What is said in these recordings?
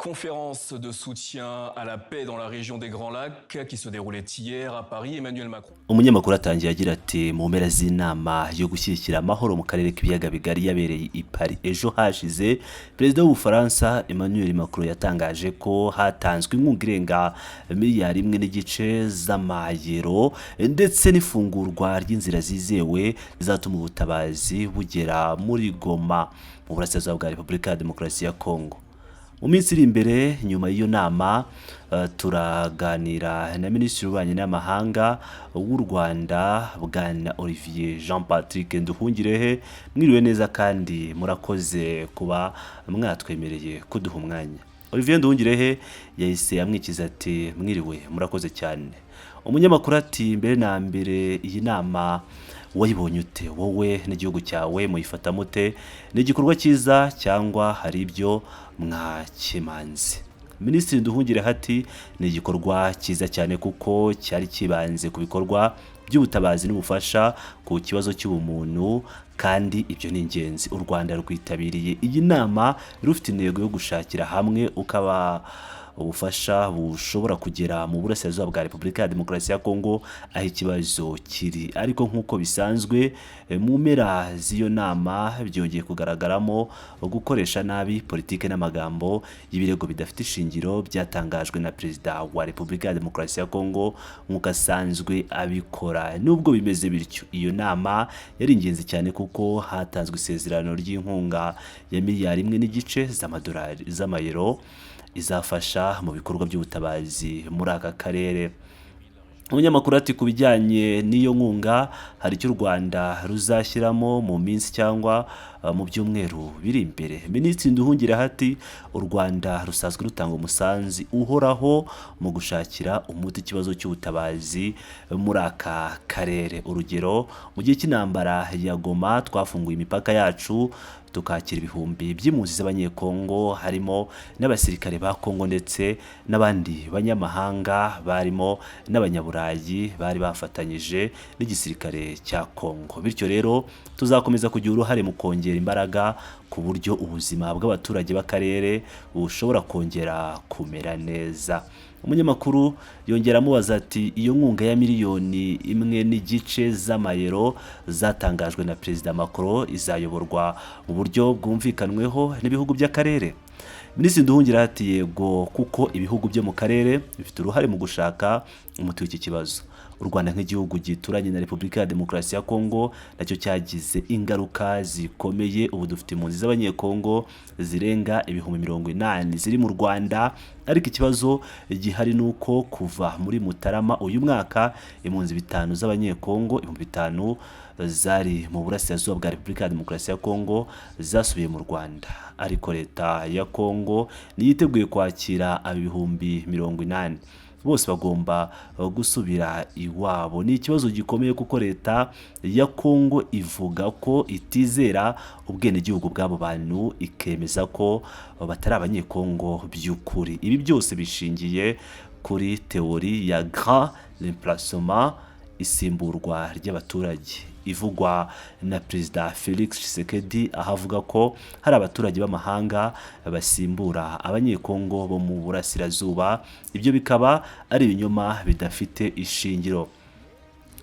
Conférence de soutien à la paix dans la région des Grands Lacs qui se déroulait hier à Paris. Emmanuel Macron. Umunyamakuru atangiye agira ati: "Mu mpera z'inama yo gushyigikira amahoro mu karere k'ibiyaga bigari yabereye i Paris ejo hashize, Perezida w'Ubufaransa Emmanuel Macron yatangaje ko hatanzwe inkunga irenga miliyari 1.5 z'amayero ndetse n'ifungurwa ry'inzira zizewe zizatuma ubutabazi bugera muri Goma, mu burasirazuba bwa Repubulika ya Demokarasi ya Kongo mu minsi iri imbere. Nyuma y'iyo nama turaganira na Minisitiri w'Ububanyi n'Amahanga w'u Rwanda, Bwana Olivier Jean Patrick Nduhungirehe. Mwiriwe neza kandi murakoze kuba mwatwemereye kuduha umwanya." Olivier Nduhungirehe yahise amwikiza ati: "Mwiriwe, murakoze cyane." Umunyamakuru ati: "Mbere na mbere, iyi nama wayibonye ute? Wowe n'igihugu cyawe muyifata mute? Ni igikorwa cyiza cyangwa hari ibyo mwakemanze?" Minisitiri Nduhungirehe ati: "Ni igikorwa cyiza cyane kuko cyari kibanze ku bikorwa by'ubutabazi n'ubufasha ku kibazo cy'ubumuntu, kandi ibyo ni ingenzi. U Rwanda rwitabiriye iyi nama rufite intego yo gushakira hamwe ukaba ubufasha bushobora kugera mu burasirazuba bwa Repubulika ya Demokarasi ya Kongo, aho ikibazo kiri. Ariko nk'uko bisanzwe, mu mpera z'iyo nama byongeye kugaragaramo gukoresha nabi politike n'amagambo y'ibirego bidafite ishingiro byatangajwe na Perezida wa Repubulika ya Demokarasi ya Kongo, nk'uko asanzwe abikora. Nubwo bimeze bityo, iyo nama yari ingenzi cyane kuko hatanzwe isezerano ry'inkunga ya miliyari 1.5 z'amadolari, z'amayero, izafasha mu bikorwa by'ubutabazi muri aka karere." Umunyamakuru ati: "Ku bijyanye n'iyo nkunga, hari icyo u Rwanda ruzashyiramo mu minsi cyangwa mu byumweru biri imbere?" Minisitiri Nduhungirehe ati: "U Rwanda rusanzwe rutanga umusanzu uhoraho mu gushakira umuti ikibazo cy'ubutabazi muri aka karere. Urugero, mu gihe cy'intambara ya Goma twafunguye imipaka yacu, tukakira ibihumbi by'impunzi z'Abanyekongo, harimo n'abasirikare ba Kongo ndetse n'abandi banyamahanga barimo n'Abanyaburayi bari bafatanyije n'igisirikare cya Kongo. Bityo rero tuzakomeza kugira uruhare mu kongera imbaraga ku buryo ubuzima bw'abaturage b'akarere bushobora kongera kumera neza." Umunyamakuru yongera amubaza ati: "Iyo nkunga ya miliyoni 1.5 z'amayero zatangajwe na Perezida Macron izayoborwa mu buryo bwumvikanweho n'ibihugu by'akarere?" Minisitiri Nduhungirehe ati: "Yego, kuko ibihugu byo mu karere bifite uruhare mu gushaka umuti w'iki kibazo. U Rwanda nk'igihugu gituranye na Repubulika ya Demokarasi ya Kongo nacyo cyagize ingaruka zikomeye. Ubu dufite impunzi z'Abanyekongo zirenga 80,000 ziri mu Rwanda. Ariko ikibazo gihari ni uko kuva muri Mutarama uyu mwaka, impunzi bitanu z'Abanyekongo, 5000 zari mu burasirazuba bwa Repubulika ya Demokarasi ya Kongo, zasubiye mu Rwanda. Ariko leta ya Kongo ntiyiteguye kwakira 80,000 bose bagomba gusubira iwabo. Ni ikibazo gikomeye kuko leta ya Kongo ivuga ko itizera ubwenegihugu bw'abo bantu, ikemeza ko batari Abanyekongo by'ukuri. Ibi byose bishingiye kuri théorie ya grand remplacement, isimburwa ry'abaturage, ivugwa na Perezida Felix Tshisekedi, aho avuga ko hari abaturage b'amahanga basimbura Abanyekongo bo mu burasirazuba. Ibyo bikaba ari ibinyoma bidafite ishingiro."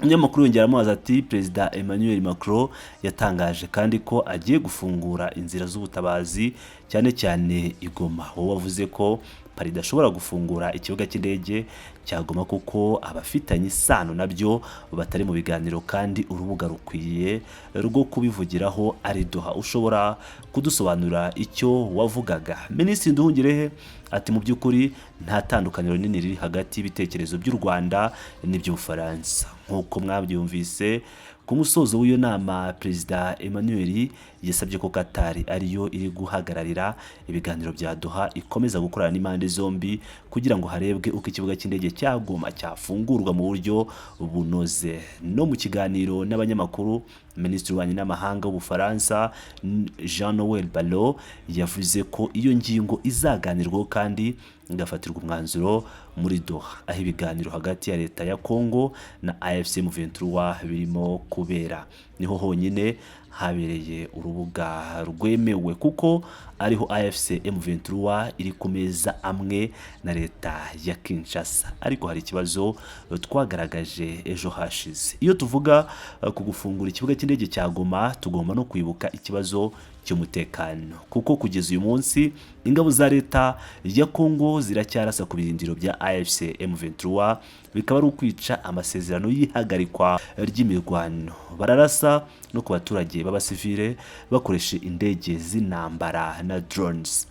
Umunyamakuru yongera amubaza ati: "Perezida Emmanuel Macron yatangaje kandi ko agiye gufungura inzira z'ubutabazi, cyane cyane i Goma. Wowe wavuze ko Paris idashobora gufungura ikibuga cy'indege cya Goma kuko abafitanye isano nabyo batari mu biganiro, kandi urubuga rukwiye rwo kubivugiraho ari Doha. Ushobora kudusobanurira icyo wavugaga?" Minisitiri Nduhungirehe ati: "Mu by'ukuri nta tandukaniro rinini riri hagati y'ibitekerezo by'u Rwanda n'iby'Ubufaransa. Nk'uko mwabyumvise, ku musozo w'iyo nama Perezida Emmanuel yasabye ko Qatar, ariyo iri guhagararira ibiganiro bya Doha, ikomeza gukorana n'impande zombi kugira ngo harebwe uko ikibuga cy'indege cya Goma cyafungurwa mu buryo bunoze." No mu kiganiro n'abanyamakuru, Minisitiri w'Ububanyi n'Amahanga w'Ubufaransa Jean Noel Barrot yavuze ko iyo ngingo izaganirwaho kandi igafatirwa umwanzuro muri Doha, aho ibiganiro hagati ya leta ya Congo na AFC M23 birimo kubera. Niho honyine Habereye urubuga rwemewe kuko ariho AFC M23 iri ku meza amwe na leta ya Kinshasa. Ariko hari ikibazo twagaragaje ejo hashize. Iyo tuvuga ku gufungura ikibuga cy'indege cya Goma, tugomba no kwibuka ikibazo cy'umutekano, kuko kugeza uyu munsi ingabo za leta ya Kongo ziracyarasa ku birindiro bya AFC M23, bikaba ari ukwica amasezerano y'ihagarikwa ry'imirwano. Bararasa no ku baturage b'abasivile bakoresha indege z'intambara na drones,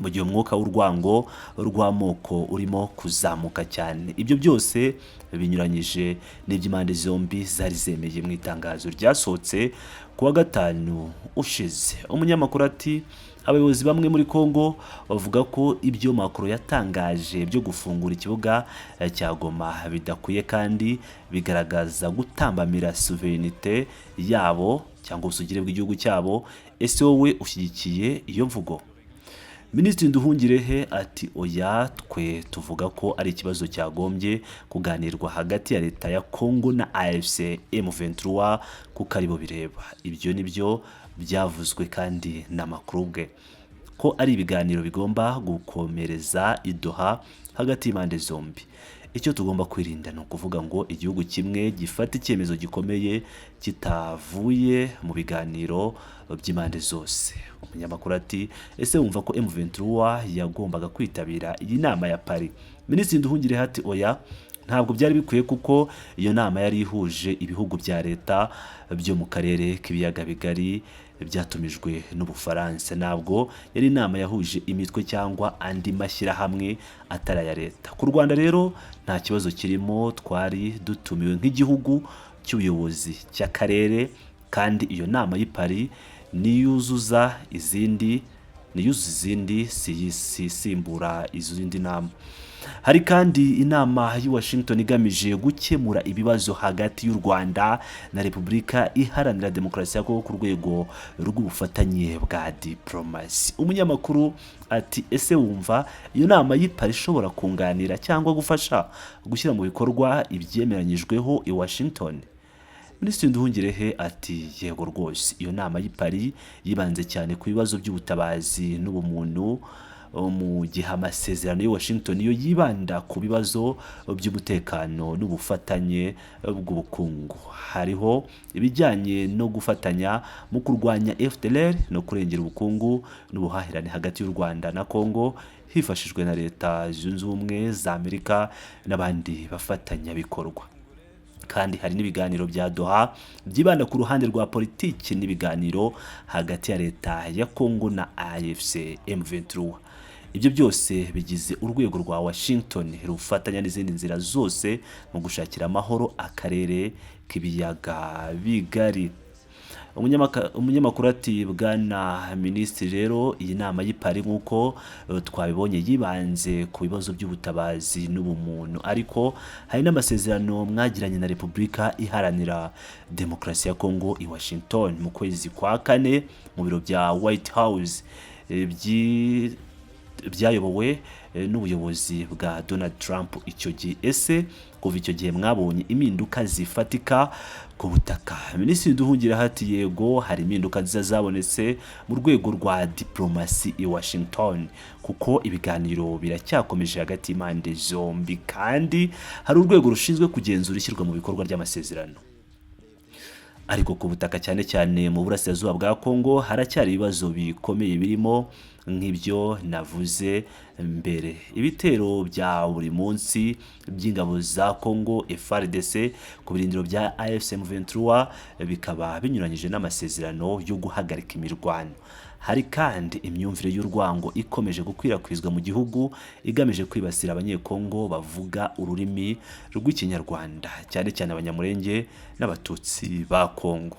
mu gihe umwuka w'urwango rw'amoko urimo kuzamuka cyane. Ibyo byose binyuranyije n'iby'impande zombi zari zemeye mu itangazo ryasohotse ku wa gatanu ushize. Umunyamakuru ati: "Abayobozi bamwe muri Congo bavuga ko ibyo Macron yatangaje byo gufungura ikibuga cya Goma bidakwiye kandi bigaragaza gutambamira souveraineté yabo cyangwa ubusugire bw'igihugu cyabo. Ese wowe ushyigikiye iyo mvugo?" Minisitiri Nduhungirehe ati: "Oya, twe tuvuga ko ari ikibazo cyagombye kuganirwa hagati ya leta ya Congo na AFC M23 kuko aribo bireba. Ibyo nibyo byavuzwe kandi na Macron ubwe, ko ari ibiganiro bigomba gukomereza i Doha hagati y'impande zombi. Icyo tugomba kwirinda ni ukuvuga ngo igihugu kimwe gifata icyemezo gikomeye kitavuye mu biganiro by'impande zose." Umunyamakuru ati: "Ese wumva ko M23 yagombaga kwitabira iyi nama ya Paris?" Minisitiri Nduhungirehe ati: "Oya, ntabwo byari bikwiye kuko iyo nama yari ihuje ibihugu bya leta byo mu karere k'ibiyaga bigari byatumijwe n'Ubufaransa. Ntabwo yari inama yahuje imitwe cyangwa andi mashyirahamwe atari aya leta. Ku Rwanda rero nta kibazo kirimo, twari dutumiwe nk'igihugu cy'ubuyobozi cy'akarere, kandi iyo nama y'i Paris niyuzuza izindi, niyuzuza izindi, si isimbura izindi nama. Hari kandi inama y'i Washington igamije gukemura ibibazo hagati y'u Rwanda na Repubulika Iharanira Demokarasi ya Kongo ku rwego rw'ubufatanye bwa diplomasi." Umunyamakuru ati: "Ese wumva iyo nama y'i Paris ishobora kunganira cyangwa gufasha gushyira mu bikorwa ibyemeranyijweho i Washington?" Minisitiri Nduhungirehe ati: "Yego rwose, iyo nama y'i Paris yibanze cyane ku bibazo by'ubutabazi n'ubumuntu, mu gihe amasezerano y'i Washington yo yibanda ku bibazo by'umutekano n'ubufatanye bw'ubukungu. Hariho ibijyanye no gufatanya mu kurwanya FDLR no kurengera ubukungu n'ubuhahirane hagati y'u Rwanda na Congo hifashishijwe na Leta Zunze Ubumwe za Amerika n'abandi bafatanyabikorwa. Kandi hari n'ibiganiro bya Doha byibanda ku ruhande rwa politiki n'ibiganiro hagati ya leta ya Congo na AFC M23. Ibyo byose bigize urwego rwa Washington rufatanya n'izindi nzira zose mu gushakira amahoro akarere k'ibiyaga bigari." Umunyamakuru ati: "Bwana Minisitiri, rero iyi nama y'i Paris nk'uko twabibonye yibanze ku bibazo by'ubutabazi n'ubumuntu, ariko hari n'amasezerano mwagiranye na Repubulika Iharanira Demokarasi ya Kongo i Washington mu kwezi kwa kane mu biro bya White House, byayobowe n'ubuyobozi bwa Donald Trump icyo gihe. Ese kuva icyo gihe mwabonye impinduka zifatika ku butaka?" Minisitiri Nduhungirehe ati: "Yego, hari impinduka nziza zabonetse mu rwego rwa diplomasi i Washington, kuko ibiganiro biracyakomeje hagati y'impande zombi, kandi hari urwego rushinzwe kugenzura ishyirwa mu bikorwa ry'amasezerano. Ariko ku butaka, cyane cyane mu burasirazuba bwa Kongo, haracyari ibibazo bikomeye birimo nk'ibyo navuze mbere: ibitero bya buri munsi by'ingabo za Kongo FARDC ku birindiro bya AFC M23, bikaba binyuranyije n'amasezerano yo guhagarika imirwano. Hari kandi imyumvire y'urwango ikomeje gukwirakwizwa mu gihugu igamije kwibasira Abanyekongo bavuga ururimi rw'Ikinyarwanda, cyane cyane Abanyamurenge n'Abatutsi ba Kongo.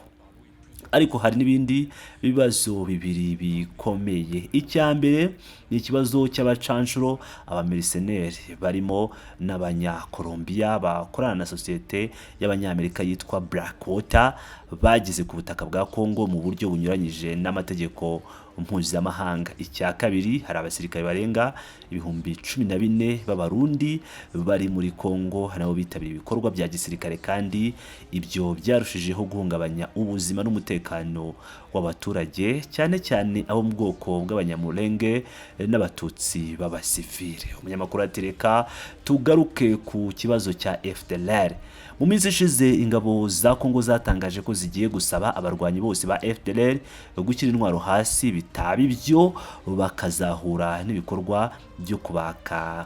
Ariko hari n'ibindi bibazo bibiri bikomeye. Icya mbere ni ikibazo cy'abacanshuro, abameriseneri barimo n'Abanyakolombiya bakorana na sosiyete y'Abanyamerika yitwa Blackwater bageze ku butaka bwa Kongo mu buryo bunyuranyije n'amategeko. mpuzamahanga. Icya kabiri, hari abasirikare barenga 14,000 b'Abarundi bari muri Kongo nabo bitabiriye ibikorwa bya gisirikare, kandi ibyo byarushijeho guhungabanya ubuzima n'umutekano w'abaturage, cyane cyane abo mu bwoko bw'Abanyamulenge n'Abatutsi b'abasivile. Umunyamakuru ati reka tugaruke ku kibazo cya FDLR. Mu minsi ishize ingabo za Kongo zatangaje ko zigiye gusaba abarwanyi bose ba FDLR gushyira intwaro hasi, bitaba ibyo bakazahura n'ibikorwa byo kubaka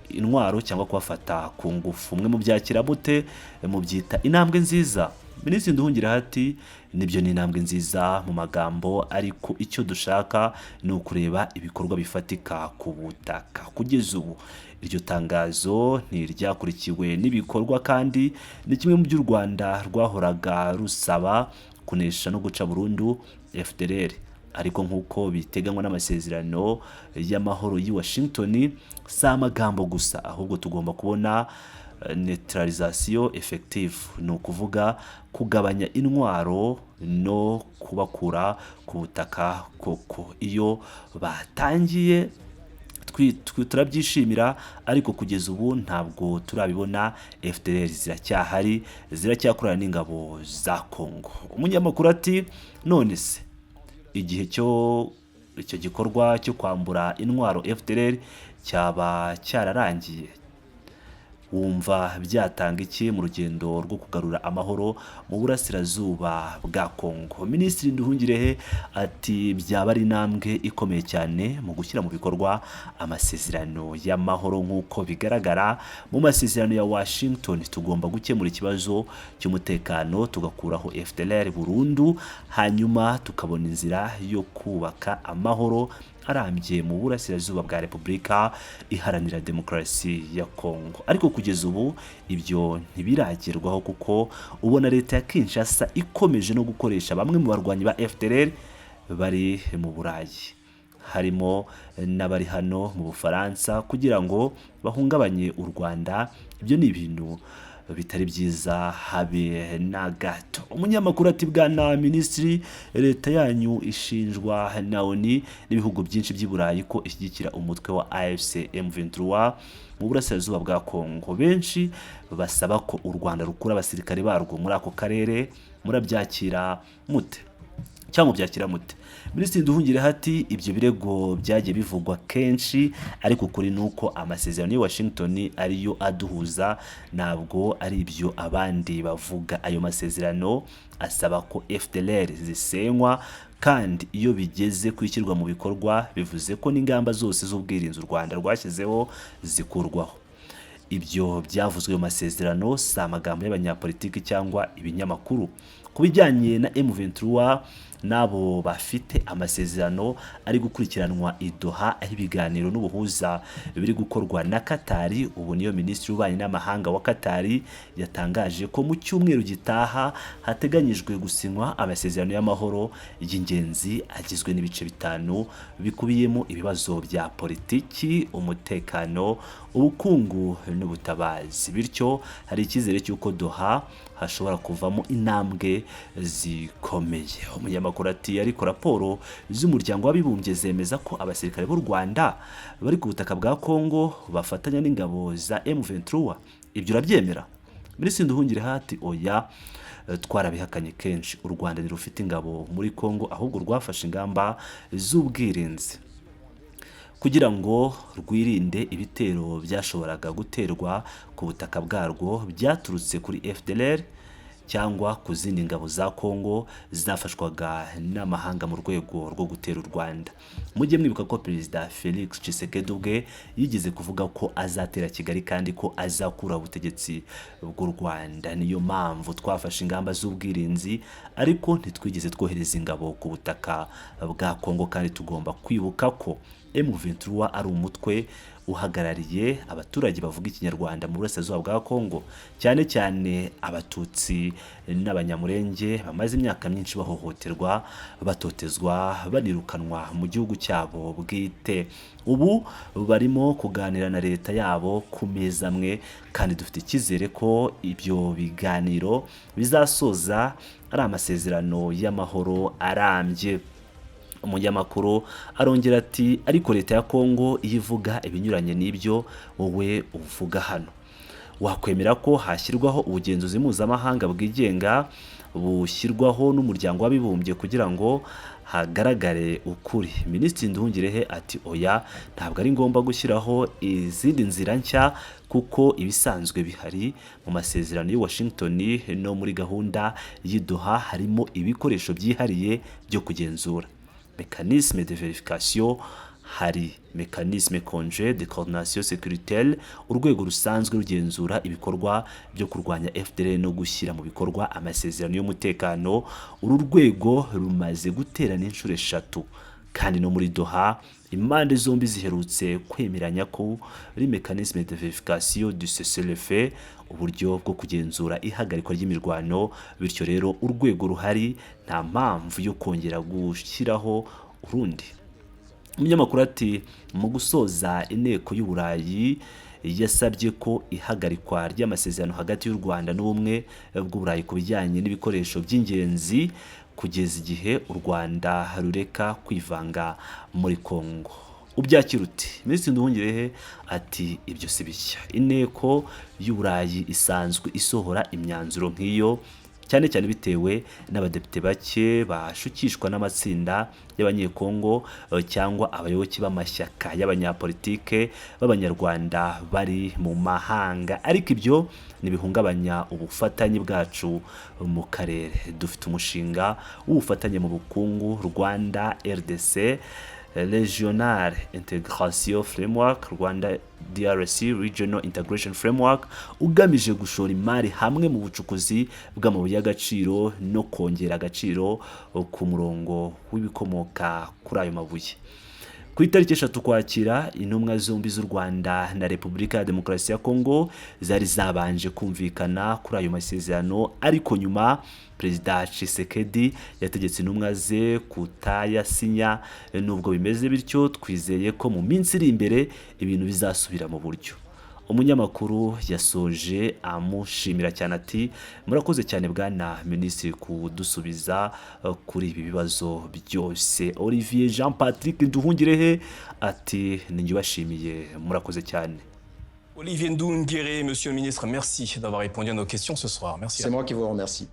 intwaro cyangwa kubafata ku ngufu. Mwe mubyakira mute? Mubyita intambwe nziza? Minisitiri Nduhungirehe ati nibyo, ni intambwe nziza mu magambo, ariko icyo dushaka ni ukureba ibikorwa bifatika ku butaka. Kugeza ubu iryo tangazo ntiryakurikiwe n'ibikorwa, kandi ni kimwe mu by'u Rwanda rwahoraga rusaba, kunesha no guca burundu FDLR. Ariko nk'uko biteganywa n'amasezerano y'amahoro y'i Washington, si amagambo gusa, ahubwo tugomba kubona neutralisation effective, ni ukuvuga kugabanya intwaro no kubakura ku butaka koko. Iyo batangiye turabyishimira, ariko kugeza ubu ntabwo turabibona. FDLR ziracyahari, ziracyakorana n'ingabo za Kongo. Umunyamakuru ati none se igihe cyo icyo gikorwa cyo kwambura intwaro FDLR cyaba cyararangiye, wumva byatanga iki mu rugendo rwo kugarura amahoro mu burasirazuba bwa Kongo? Minisitiri Nduhungirehe ati byaba ari intambwe ikomeye cyane mu gushyira mu bikorwa amasezerano y'amahoro. Nk'uko bigaragara mu masezerano ya Washington, tugomba gukemura ikibazo cy'umutekano, tugakuraho FDLR burundu, hanyuma tukabona inzira yo kubaka amahoro arambye mu burasirazuba bwa Repubulika Iharanira Demokarasi ya Kongo. Ariko kugeza ubu ibyo ntibiragerwaho, kuko ubona leta ya Kinshasa ikomeje no gukoresha bamwe mu barwanyi ba FDLR bari mu Burayi, harimo n'abari hano mu Bufaransa, kugira ngo bahungabanye u Rwanda. Ibyo ni ibintu bitari byiza habe na gato. Umunyamakuru ati bwana minisitiri, leta yanyu ishinjwa na ONU n'ibihugu byinshi by'i Burayi ko ishyigikira umutwe wa AFC M23 mu burasirazuba bwa Kongo. Benshi basaba ko u Rwanda rukura abasirikare barwo muri ako karere, murabyakira mute cyangwa mubyakira mute? Minisitiri Nduhungirehe ati ibyo birego byagiye bivugwa kenshi, ariko ukuri ni uko amasezerano y'i Washington ariyo aduhuza, ntabwo ari ibyo abandi bavuga. Ayo masezerano asaba ko FDLR zisenywa, kandi iyo bigeze ku ishyirwa mu bikorwa bivuze ko n'ingamba zose z'ubwirinzi u Rwanda rwashyizeho zikurwaho. Ibyo byavuzwe mu masezerano si amagambo y'abanyapolitiki cyangwa ibinyamakuru. Ku bijyanye na M23 n'abo bafite amasezerano ari gukurikiranwa i Doha, aho ibiganiro n'ubuhuza biri gukorwa na Katari, ubu niyo minisitiri w'ububanyi n'amahanga wa Katari yatangaje ko mu cyumweru gitaha hateganyijwe gusinywa amasezerano y'amahoro y'ingenzi agizwe n'ibice 5 bikubiyemo ibibazo bya politiki, umutekano, ubukungu n'ubutabazi. Bityo hari icyizere cy'uko Doha hashobora kuvamo intambwe zikomeye. Umunyamakuru ati ariko raporo z'umuryango w'abibumbye zemeza ko abasirikare b'u Rwanda bari ku butaka bwa Kongo bafatanya n'ingabo za M23, ibyo urabyemera? Minisitiri Nduhungirehe ati oya, twarabihakanye kenshi. U Rwanda ntirufite ingabo muri Kongo, ahubwo rwafashe ingamba z'ubwirinzi kugira ngo rwirinde ibitero byashoboraga guterwa ku butaka bwarwo byaturutse kuri FDLR cyangwa ku zindi ngabo za Kongo zafashwaga n'amahanga mu rwego rwo gutera u Rwanda. Mujye mwibuka ko Perezida Felix Tshisekedi ubwe yigeze kuvuga ko azatera Kigali kandi ko azakura ubutegetsi bw'u Rwanda. Niyo mpamvu twafashe ingamba z'ubwirinzi, ariko ntitwigeze twohereza ingabo ku butaka bwa Kongo, kandi tugomba kwibuka ko M23 ari umutwe uhagarariye abaturage bavuga Ikinyarwanda mu burasirazuba bwa Kongo, cyane cyane Abatutsi n'Abanyamurenge bamaze imyaka myinshi bahohoterwa, batotezwa, banirukanwa mu gihugu cyabo bwite. Ubu barimo kuganira na leta yabo ku meza amwe, kandi dufite icyizere ko ibyo biganiro bizasoza ari amasezerano y'amahoro arambye. Umunyamakuru arongera ati: "Ariko leta ya Kongo iyo ivuga ibinyuranye n'ibyo wowe uvuga hano, wakwemera ko hashyirwaho ubugenzuzi mpuzamahanga bwigenga bushyirwaho n'Umuryango w'Abibumbye kugira ngo hagaragare ukuri?" Minisitiri Nduhungirehe ati: "Oya, ntabwo ari ngombwa gushyiraho izindi nzira nshya, kuko ibisanzwe bihari mu masezerano y'i Washington no muri gahunda y'i Doha. Harimo ibikoresho byihariye byo kugenzura, mécanisme de vérification, hari mécanisme conjoint de coordination sécuritaire, urwego rusanzwe rugenzura ibikorwa byo kurwanya FDLR no gushyira mu bikorwa amasezerano y'umutekano. Uru rwego rumaze guterana inshuro eshatu, kandi no muri Doha impande zombi ziherutse kwemeranya ko ari mécanisme de vérification du cessez-le-feu, uburyo bwo kugenzura ihagarikwa ry'imirwano. Bityo rero urwego ruhari, nta mpamvu yo kongera gushyiraho urundi." Umunyamakuru ati: "Mu gusoza, Inteko y'Uburayi yasabye ko ihagarikwa ry'amasezerano hagati y'u Rwanda n'Ubumwe bw'Uburayi ku bijyanye n'ibikoresho by'ingenzi kugeza igihe u Rwanda rureka kwivanga muri Kongo. Ubyakira ute?" Minisitiri Nduhungirehe ati: "Ibyo si bishya. Inteko y'Uburayi isanzwe isohora imyanzuro nk'iyo, cyane cyane bitewe n'abadepite bake bashukishwa n'amatsinda y'Abanyekongo cyangwa abayoboke b'amashyaka y'abanyapolitike b'Abanyarwanda bari mu mahanga. Ariko ibyo ntibihungabanya ubufatanye bwacu mu karere. Dufite umushinga w'ubufatanye mu bukungu Rwanda RDC Regional Integration Framework, Rwanda DRC Regional Integration Framework, ugamije gushora imari hamwe mu bucukuzi bw'amabuye y'agaciro no kongera agaciro ku murongo w'ibikomoka kuri ayo mabuye." Ku itariki 3 Ukwakira, intumwa zombi z'u Rwanda na Repubulika ya Demokarasi ya Kongo zari zabanje kumvikana kuri ayo masezerano, ariko nyuma Perezida Tshisekedi yategetse intumwa ze kutayasinya. "Nubwo bimeze bityo, twizeye ko mu minsi iri imbere ibintu bizasubira mu buryo." Umunyamakuru yasoje amushimira cyane ati: "Murakoze cyane, bwana minisitiri, kudusubiza kuri ibi bibazo byose." Olivier Jean Patrick Nduhungirehe ati: "Ninjye ubashimiye, murakoze cyane." Olivier Nduhungirehe, monsieur le ministre, merci d'avoir répondu à nos questions ce soir. Merci. C'est moi qui vous remercie.